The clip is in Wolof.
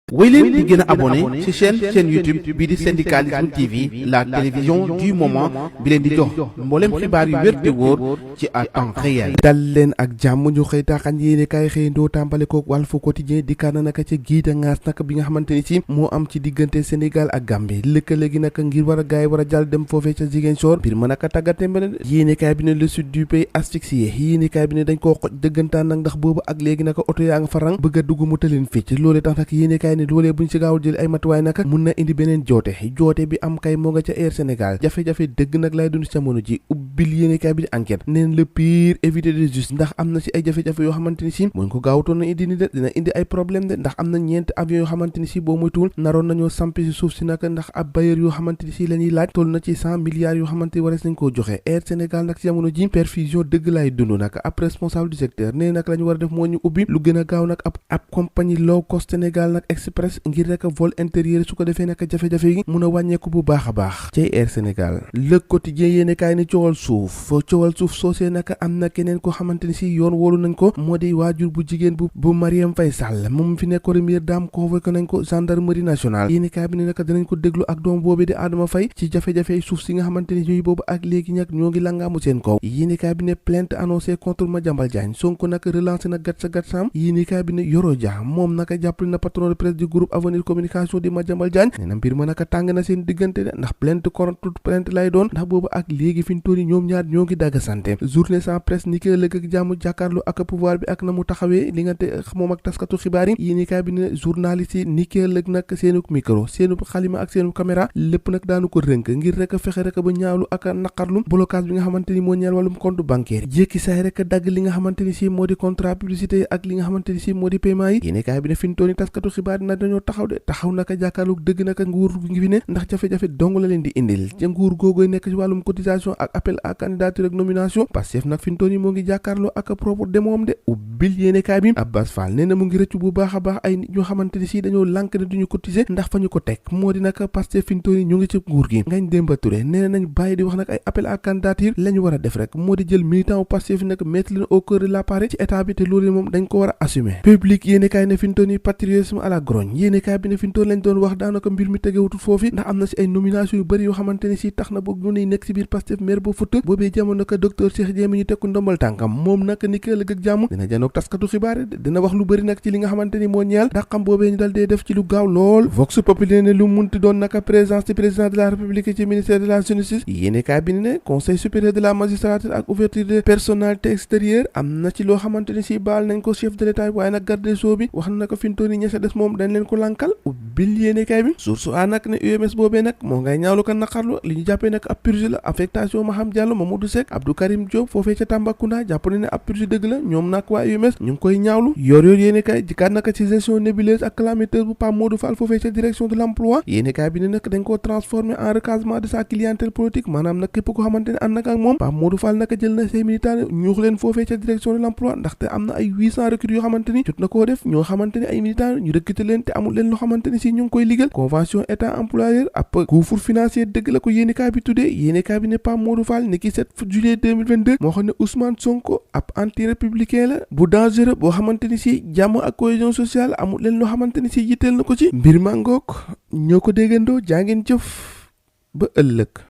wéy leen di gën a abonné ci chaîne YouTube bii di Syndicalisme TV la télévision du moment bi leen di jox mboolem xibaar yu wér te wóor ci à temps réel. dal leen ak jàmm ñu xëy taaxan yéene kaay xëy ndoo tàmbale ko Walf Quotidien dikkaat na naka ca giita ngaas naka bi nga xamante ni ci moo am ci diggante Sénégal ak Gambie lëkkale gi naka ngir war a gaay war a jàll dem foofee ca Ziguinchor mbir ma naka tàggate mbene yéene kaay bi ne le sud du pays asphyxié yéene kaay bi ne dañ koo xoj dëggantaan nag ndax boobu ak léegi naka oto yaa nga farang bëgg a dugg mu tëleen fii loolee tax nag yéene kaay ne loolee buñ ci gaawul jël ay matuwaay naka mun na indi beneen joote bi am kay moo nga ca Air Sénégal jafe-jafe dëgg nag lay dund ci jamono ji ubbil yéenekaay bi di enquête neen le pire éviter de juste ndax am na ci ay jafe-jafe yoo xamante ni si muñ ko gaawutoon na indi ni de dina indi ay problème de ndax am na ñeenti avion yoo xamante ni si boo muy tuul naroon nañoo sampi si suuf si naka ndax ab bailleur yoo xamante ni si la ñuy laaj toll na ci 100 milliards yoo xamante ni warees nañ koo joxe Air Sénégal nag ci jamono ji perfusion dëgg lay dund nag ab responsable du secteur nee nag la ñu war a def moo ñu ubbi lu gën a gaaw nag ab compagnie low cost Sénégal nag express ngir rek vol intérieur su ko defee nag jafe-jafe yi mun a wàññeeku bu baax a baax ci Air Sénégal le quotidien yéene kaay ni coowal suuf soosee nag am na keneen koo xamante ni si yoon woolu nañ ko moo di waajur bu jigéen bu Marième Faye Sall moom fi nekk première dame convoqué nañ ko gendarmerie nationale yéene kaay bi ne nag dinañ ko déglu ak doom boobu di Adama Faye ci jafe-jafe suuf si nga xamante ni yooyu boobu ak léegi nag ñoo ngi langaamu seen kaw yéene kaay bi ne plainte annoncée contre Madiambal Diagne Sonko nag relancé na gatsa-gatsam yéene kaay bi ne Yoro Dia moom nag jàppale na patron de presse du groupe Avenir Communication di Madiambal Diagne nee na mbir ma naka tàng na seen diggante de ndax plainte contre plainte lay doon ndax boobu ak léegi fi ñu toll ñoom ñaar ñoo ngi dagg sante journée sans presse ni ki ëllëg ak jàmm jàkkaarloo ak pouvoir bi ak na mu taxawee li nga te moom ak taskatu xibaar yi yéenekaay bi ne journaliste yi ni ki ëllëg nag seenu micro seenu xalima ak seenu caméra lépp nag daanu ko rënk ngir rek fexe rek ba ñaawlu ak naqarlu blocage bi nga xamante ni moo ñeel wàllum compte bancaire jékki saay rek dagg li nga xamante ni si moo di contrat publicité ak li nga xamante ni si moo di paiement yi yéenekaay bi ne fi ñu toll taskatu xibaar yi nag dañoo taxaw naka jàkkaarloo dëgg naka nguur gi fi ne ndax jafe-jafe dong la leen di indil ca nguur googooy nekk ci wàllum cotisation ak appel à candidature ak nomination Pastef nag fi mu toll nii moo ngi jàkkaarloo ak propre de moom de ubbil yéenekaay bi Abbas Fall nee na mu ngi rëccu bu baax a baax ay nit ñoo xamante ni si dañoo lànk ne duñu cotiser ndax fa ñu ko teg moo di nag Pastef fi mu toll nii ñu ngi ci nguur gi Ngagne Demba Touré nee nañ bàyyi di wax nag ay appel à candidature la ñu war a def rek moo di jël militant wu Pastef nag mettre leen au cœur de l'appareil ci état bi te loolu moom dañ ko war a assumer public yéenekaay ne fi mu toll nii patriotisme à la grogne yéenekaay bi ne fi mu toll lañ doon wax daanaka mbir mi tegewutul foofu ndax am na si ay nomination yu bëri yoo xamante ni si tax na boog ñu nekk si biir Pastef maire ba futt boobee jamono ka docteur Cheikh Diémé ñu tekku ndombal tànkam moom nag ni ki ëllëg ak jàmm dina janoog taskatu xibaar dina wax lu bëri nag ci li nga xamante ni moo ñeel ndax xam boobee ñu dal dee def ci lu gaaw lool Vox Populi ne lu munti doon naka présence du président de la République ci ministère de la justice yéenekaay bi ne conseil supérieur de la magistrature ak ouverture de personnalité extérieure am na ci loo xamante ni si baal nañ ko chef de l'état waaye nag garde des sceaux bi wax na naka fintoon yi ñesa des moom dañ leen ko lankal ubbil yéenekaay bi source a nag ne UMS boobee nag moo ngay ñaawlu ko naqarlu li ñu jàppee nag ab purge la affectation Maham Diallo Mamadou Seck Abdou Karim Diop foofee ca Tambacounda jàpp ne ab purge dëgg la ñoom nag waa UMS ñu ngi koy ñaawlu yor yéenekaay jikaat naka ci gestion nébuleuse ak calamiteuse bu Pape Modou Fall foofee ca direction de l'emploi yéenekaay bi ne nag dañ koo transformé en recasement de sa clientèle politique maanaam nag képp ko xamante ne ànd nag ak moom Pape Modou Fall naka jël na ses militants ñuux leen foofee ca direction de l'emploi ndaxte am na ay 800 recrues yoo xamante ni jot na koo def ñoo xamante ni ay militants ñu recruter leen te amul leen loo xamante ni si ñu ngi koy liggéey convention état employeur ab gouffre financier dëgg la ko yéenekaay bi tuddee yéenekaay bi ne Pape Modou Fall ni ki 7 juillet 2022 moo xam ne Ousmane Sonko ab anti-républicain la bu dangereux boo xamante ni si jàmm ak cohésion sociale amul leen loo xamante ni si yitteel na ko ci mbir mangook ñoo ko déggandoo jaa ngeen jëf ba ëllëg